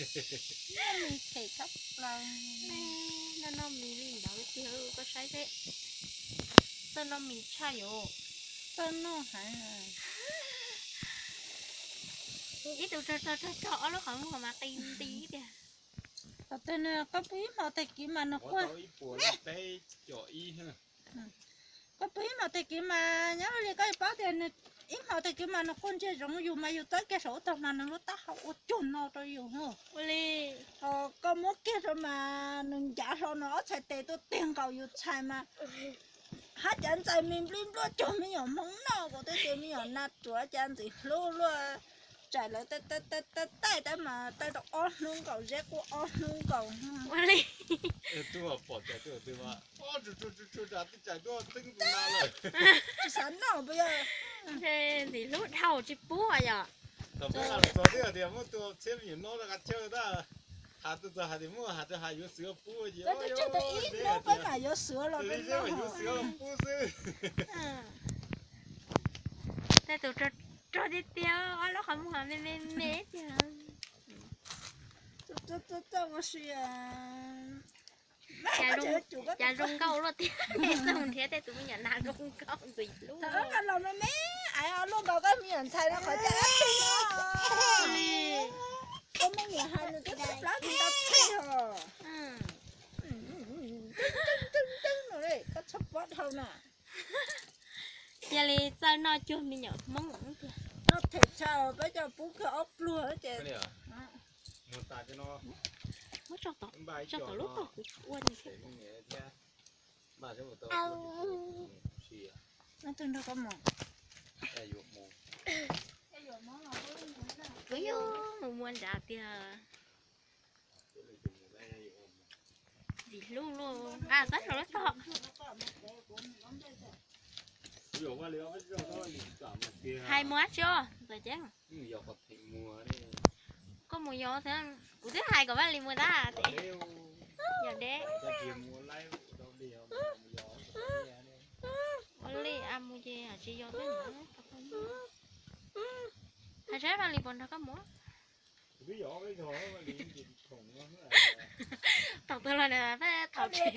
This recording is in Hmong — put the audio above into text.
Noj mis phem tshaj plaws. Noj noj mis li ntawd tiag koj saib seb. Txawj noj mis tshaj yus. Txawj noj heev. Ib tug rog rog rog rog ob lub qhov muag mas qi nti tiag. Thaum twg nws koj pw ib hmo tag kis mas nws quaj. Koj pw ib hmo tag kis mas nyob li koj paub tias nws ib hmo tag kis mas nws quaj ntsej zoov yus mas yus txawb kiag saum ub tog mas nws lub taub hau ua cuag no rau yus. Ua li, ho koj muab kiag rau mas nws ncav hlo nws ob txhais tes tuaj tig nkaus yus txhais mas hab cav ntxais me nplij npluaj cuag me nyuam hmoob noj nkaus twb tias me nyuam nas ruav cav ntxim hlub luaj. Tsaim lawv taij taij tab mas taij tau ob hnub nkaus zeb quaj ob hnub nkaus. Ua li, tsis xav noj puas yog? Ntshe ntxim hlub dhau tsis pub yom. Thaum peb txog twb tias muab tua txhiab me nyuam no rau qab chaw tab, has tus txog hais tias muaj has rau has yuav xwv pub ces ib hnub peb mam yuav xwv los peb noj yuav xwv pub xwb. Tej tus rog tiag tiag, ob lub qhov muag me me me tiag. Txawj ua si. Cas zoo nkauj luaj tiag, txawj mus nrhiav tej tus me nyuam nas zoo nkauj ntxim hlub. Los me me, luaj nkaus koj me nyuam ntxhais no qhov cas dab tsi no. Koj muaj niam hais nws twb tsis plab tsis tau txhij os. Koj txhob pob dhau na. Yog li txawj noj cuag me nyuam Hmoob tiag. Noj them tshaj peb coj pub kiag ob pluag ces. Muab tso tom lub tog kuv ua. Noj twg nrog koj mus? Kuv yuav mus muag nrad tiag. Ntxim hlub luaj, nqa txab rau lub tog. Hais mus dab tsi os Ntxawm Ceeb? Koj mus yos thiab, kuv twb hais kom Vaj Lis mus tab. Yog deb. Ua li a mus ces tsis yos thiab. Hais saib Vaj Lis puas nrog koj mus. Thaum twg los peb thaum tsev.